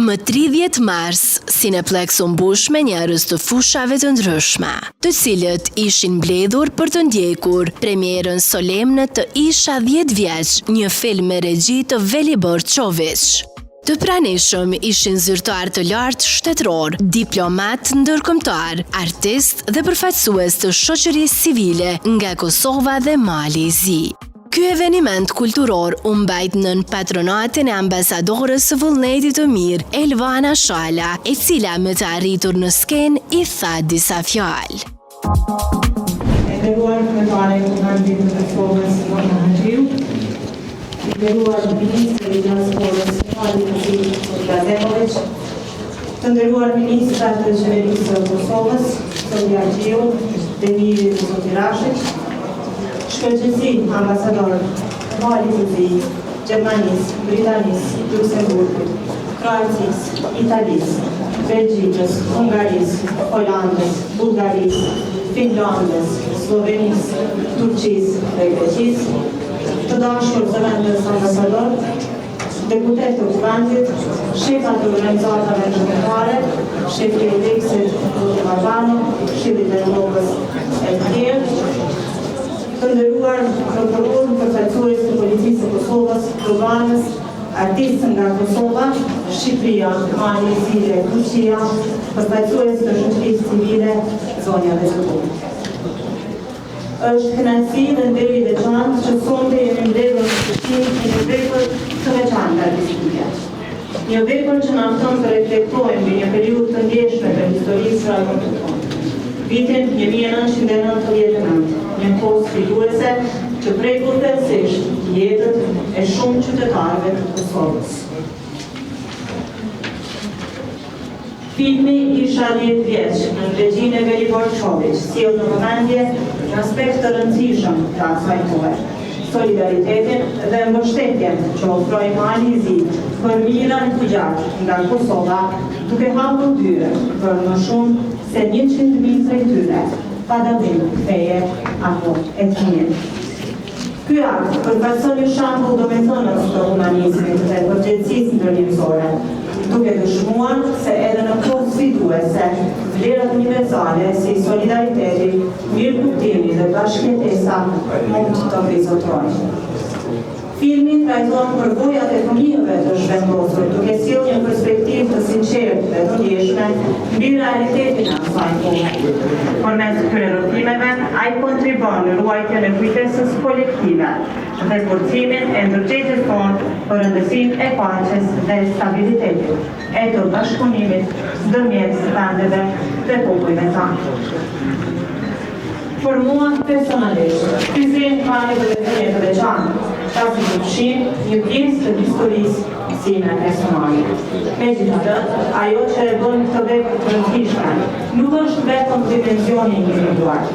Më 30 mars, Cineplex u mbush me njerëz të fushave të ndryshme, të cilët ishin mbledhur për të ndjekur premierën solemne të Isha 10 vjeç, një film me regji të Velibor Çoviq. Të pranishëm ishin zyrtarë të lartë shtetërorë, diplomatë ndërkombëtarë, artistë dhe përfaqësues të shoqërisë civile nga Kosova dhe Mali i Zi. Ky eveniment kulturor u mbajt nën patronatin e ambasadores së vullnetit të mirë, Elvana Shala, e cila me të arritur në skenë i tha disa fjalë. E nderuar kryetare e Kuvendit të Kosovës, zonja Haxhiu, I nderuar ministër i Diasporës së Malit të Zi, zoti Azemoviq, Të nderuar ministra të Qeverisë së Kosovës, zoti Haxhiu, Demiri dhe zoti Rashiq, Shkëlqesi ambasadorë të Malit të Zi, Gjermanisë, Britanisë, Luksemburgut, Kroacisë, Italisë, Belgjikës, Hungarisë, Holandës, Bullgarisë, Finlandës, Sllovenisë, Turqisë dhe Greqisë, të dashur zëvendës ambasadorë, deputetë të Kuvendit, shefa të organizatave ndërkombëtare, shefi i EULEX-it, zoti Barbano, Këshillit të Evropës e të tjerë, të nderuar prokurorë, përfaqësues të Policisë së Kosovës, Doganës, artistë nga Kosova, Shqipëria, Mali i Zi dhe Turqia, përfaqësues të shoqërisë civile, zonja dhe zotërinj. Është kënaqësi dhe nder i veçantë që sonte jemi mbledhur në Prishtinë për një vepër të veçantë artistike. Një vepër që na fton të reflektojmë mbi një periudhë të ndjeshme të historisë së rajonit tonë. Vitin 1999, një kohë sfiduese që preku thellësisht jetët e shumë qytetarëve të Kosovës. Filmi Isha 10 vjeç, nën regjinë e Velibor Çoviq, sjell në vëmendje një aspekt të rëndësishëm të asaj kohe, solidaritetin dhe mbështetjen që ofroi Mali i Zi për mijëra refugjatë nga Kosova, duke hapur dyert për më shumë se 100.000 prej tyre, pa dallim feje apo etnie. Ky akt përfaqëson një shembull domethënës të humanizmit dhe përgjegjësisë ndërnjerëzore, duke dëshmuar se edhe në kohë sfiduese, vlerat universale si solidariteti, mirëkuptimi dhe bashkëjetesa mund të mbizotërojnë. Filmi trajton përvojat e fëmijëve të zhvendosur, duke sjellë një perspektivë të sinqertë dhe të ndjeshme mbi realitetin e asaj kohe. Përmes këtyre rrëfimeve, ai kontribuon në ruajtjen e kujtesës kolektive dhe forcimin e ndërgjegjes tonë për rëndësinë e paqes dhe stabilitetit, e të bashkëpunimit ndërmjet vendeve dhe popujve tanë. Për mua personalisht, ky film ka një domethënie të veçantë, pasi përfshin një pjesë të historisë sime personale. Megjithatë, ajo që e bën këtë vepër të rëndësishme nuk është vetëm dimensioni individual,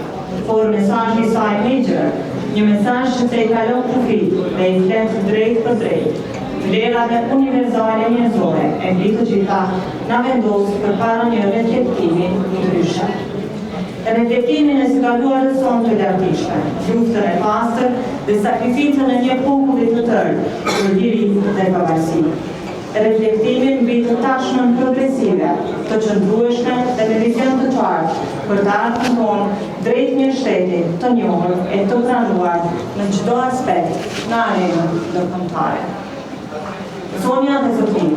por mesazhi i saj më i gjerë, një mesazh që tejkalon kufijtë dhe i flet drejtpërdrejt vlerave universale njerëzore e mbi të gjitha na vendos përpara një reflektimi ndryshe. Reflektimin e së kaluarës sonë të lavdishme, luftën e pastër dhe sakrificën e një populli të tërë për liri dhe pavarësi. Reflektimin mbi të tashmen progresive, të qëndrueshme dhe me vizion të qartë për të ardhmen tonë drejt një shteti të njohur e të pranuar në çdo aspekt në arenën ndërkombëtare. Zonja dhe zotërinj,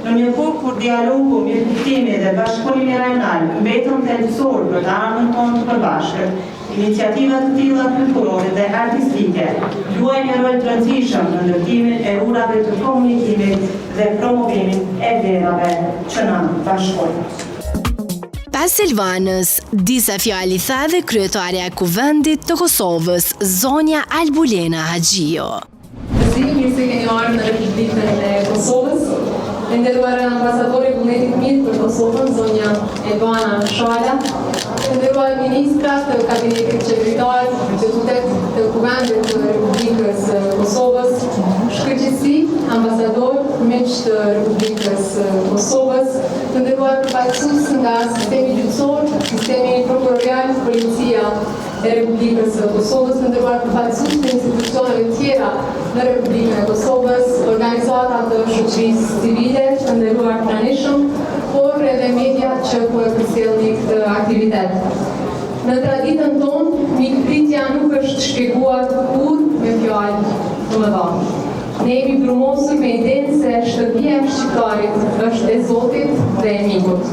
në një kohë kur dialogu, mirëkuptimi dhe bashkëpunimi rajonal mbeten thelbësor për të ardhmen tonë të përbashkët, iniciativa të tilla kulturore dhe artistike luajnë një rol të rëndësishëm në ndërtimin e urave të komunikimit dhe promovimin e vlerave që na bashkojnë. Pas Elvanës, disa fjalë i tha dhe kryetarja e Kuvendit të Kosovës, zonja Albulena Haxhiu. Zi, mirë se keni ardhur në Republikën e Kosovës. E nderuar ambasadore e vullnetit mirë për Kosovën, zonja Elvana Shala, të nderuar ministra të kabinetit qeveritar, deputetë të Kuvendit të Republikës së Kosovës, shkëlqesi, ambasadorë, miq të Republikës së Kosovës, të nderuar përfaqësues nga sistemi gjyqësor, sistemi prokurorial, policia. e Republikës së Kosovës, të nderuar përfaqësues të institucioneve tjera në Republikën e Kosovës, organizata të shoqërisë civile, të nderuar të pranishëm, por edhe media që po e përcjellni këtë aktivitet. Në traditën tonë, mikpritja nuk është shpjeguar kurrë me fjalë të mëdha. Ne jemi brumosur me idenë se shtëpia e shqiptarit është e Zotit dhe e mikut.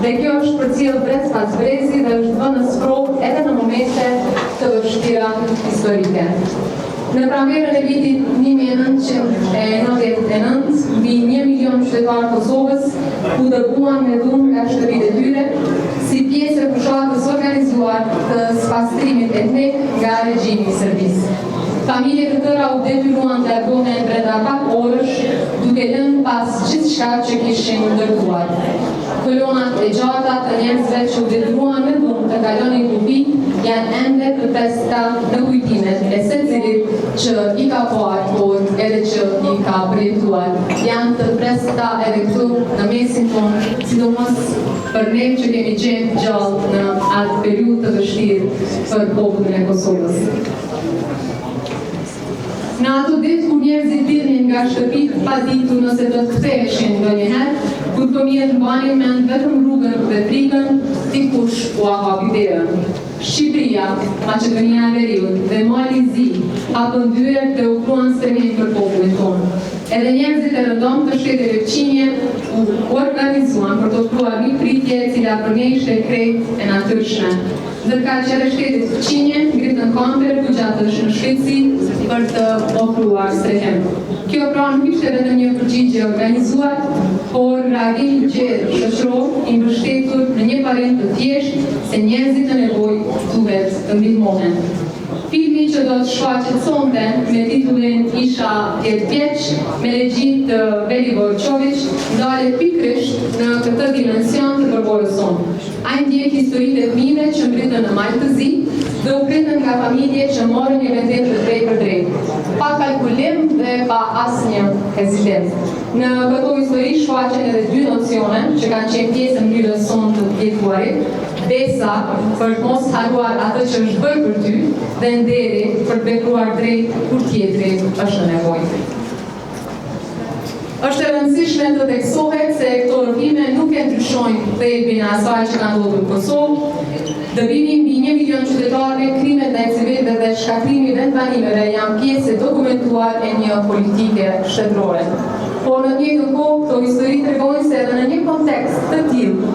Dhe kjo është përcjellë brez pas brezi dhe është vënë në sprovë edhe në momente të vështira historike. Në pranverën e vitit 1999, mbi një milion qytetarë të Kosovës u dëbuan me dhunë nga shtëpitë e tyre, si pjesë e fushatës së organizuar të spastrimit etnik nga regjimi i Serbisë. Familje të tëra u detyruan të largohen brenda pak orësh, duke lënë pas gjithçka që kishin ndërtuar. Kolonat e gjata të njerëzve që u detyruan me dhunë të kalonin kufijtë janë ende të freskëta në kujtimet e secilit që i ka parë, por edhe që i ka përjetuar. Janë të freskëta edhe këtu në mesin tonë, sidomos për ne që kemi qenë gjallë në atë periudhë të vështirë për popullin e Kosovës. Në ato ditë kur njerëzit dilnin nga shtëpitë pa ditur nëse do të ktheheshin ndonjëherë, kur fëmijët mbanin mend vetëm rrugën dhe frikën, dikush ua hapi derën. Shqipëria, Maqedonia e Veriut dhe Mali i Zi hapën dyert dhe ofruan strehim për popullin tonë. Edhe njerëzit e rëndomtë të shteteve fqinje u organizuan për të ofruar mikpritje e cila për ne ishte krejt e natyrshme. Ndërkaq edhe shtetet fqinje ngritën kampe refugjatësh në shpejtësi për të ofruar strehim. Kjo pra nuk ishte vetëm një përgjigje e organizuar, por reagim i gjerë shoqëror i mbështetur në një parim të thjeshtë se njerëzit në nevojë duhet të ndihmohen. Filmi që do të shfaqet sonte me titullin Isha 10 vjeç me regji të Velibor Çoviq ndalet pikërisht në këtë dimension të përvojës sonë. Ai ndjek historitë e fëmijëve që mbërritën në Mal të Zi dhe u pritën nga familje që morën një vendim të drejtpërdrejtë, pa kalkulim dhe pa asnjë hezitim. Në këto histori shfaqen edhe dy nocione që kanë qenë pjesë e mënyrës sonë të të jetuarit, besa për të mos harruar atë që është bërë për ty dhe nderi për të vepruar drejt kur tjetri është në nevojë. Është e rëndësishme të theksohet se këto rrëfime nuk e ndryshojnë thelbin e asaj që ka ndodhur në Kosovë. Dëbimi mbi një milion qytetarëve, krimet ndaj civilëve dhe shkatërrimi i vendbanimeve janë pjesë e dokumentuar e një politike shtetërore. Por në të njëjtën kohë, këto histori tregojnë se edhe në një kontekst të tillë,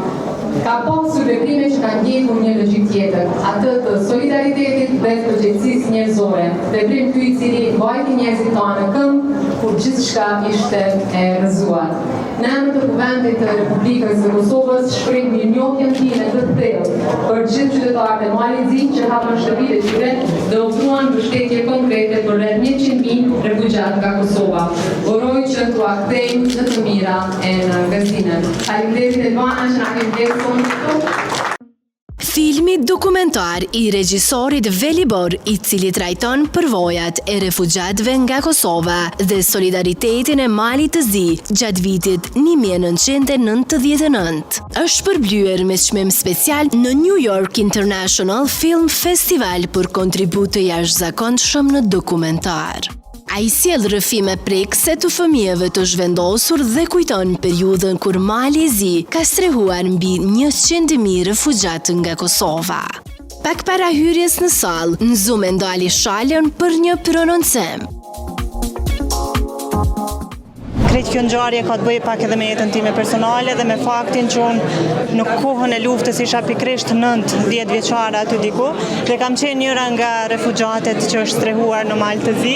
Ka pasur veprime që kanë ndjekur një logjikë tjetër, atë të solidaritetit dhe përgjegjësisë njerëzore, veprim ky i cili mbajti njerëzit tanë në këmbë kur gjithçka ishte e rrëzuar. Në emër të Kuvendit të Republikës së Kosovës shpreh mirënjohjen time të thellë për gjithë qytetarët e Malit Zi që hapën shtëpitë e tyre dhe ofruan mbështetje konkrete për rreth 100.000 refugjatë nga Kosova. Uroj që t'ua kthejmë në të mira e në gëzime. Faleminderit Elvana që na ke mbledhur sonte këtu. Filmi dokumentar i regjisorit Velibor, i cili trajton përvojat e refugjatëve nga Kosova dhe solidaritetin e Malit të Zi gjatë vitit 1999, është shpërblyer me çmim special në New York International Film Festival për kontribut të jashtëzakonshëm në dokumentar. Ai sjell rrëfime prekëse të fëmijëve të zhvendosur dhe kujton periudhën kur Mali i Zi ka strehuar mbi 100.000 refugjatë nga Kosova. Pak para hyrjes në sallë, Nxum e ndali Shalën për një prononcim. Krejt kjo ngjarje ka të bëjë pak edhe me jetën time personale dhe me faktin që unë në kohën e luftës isha pikërisht 9-10 vjeçare aty diku dhe kam qenë njëra nga refugjatet që është strehuar në Mal të Zi.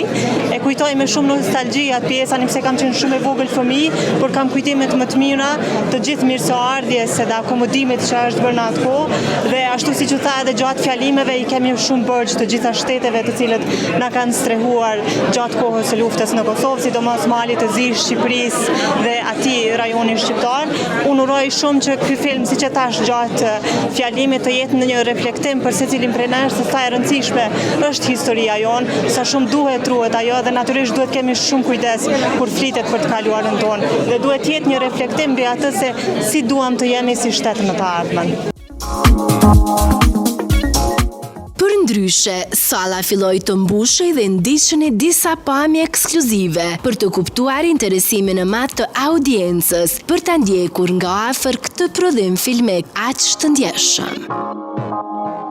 E kujtoj me shumë nostalgji atë pjesë, ani pse kam qenë shumë e vogël fëmijë, por kam kujtimet më të mira të gjithë mirëseardhjes edhe akomodimit që është bërë në atë kohë dhe ashtu siç u tha edhe gjatë fjalimeve i kemi shumë borxh të gjitha shteteve të cilët na kanë strehuar gjatë kohës së luftës në Kosovë, sidomos Malit të Zi, Shqipërisë dhe atij rajoni shqiptar. Unë uroj shumë që ky film, siç e thashë gjatë fjalimit, të jetë në një reflektim për secilin prej nesh se sa e rëndësishme është historia jonë, sa shumë duhet të ruhet ajo dhe natyrisht duhet kemi shumë kujdes kur flitet për të kaluarën tonë dhe duhet të jetë një reflektim mbi atë se si duam të jemi si shtet në të ardhmen. Përndryshe. Përndryshe, salla filloi të mbushej dhe ndiqnin disa pamje ekskluzive për të kuptuar interesimin e madh të audiencës për ta ndjekur nga afër këtë prodhim filmik aq të ndjeshëm.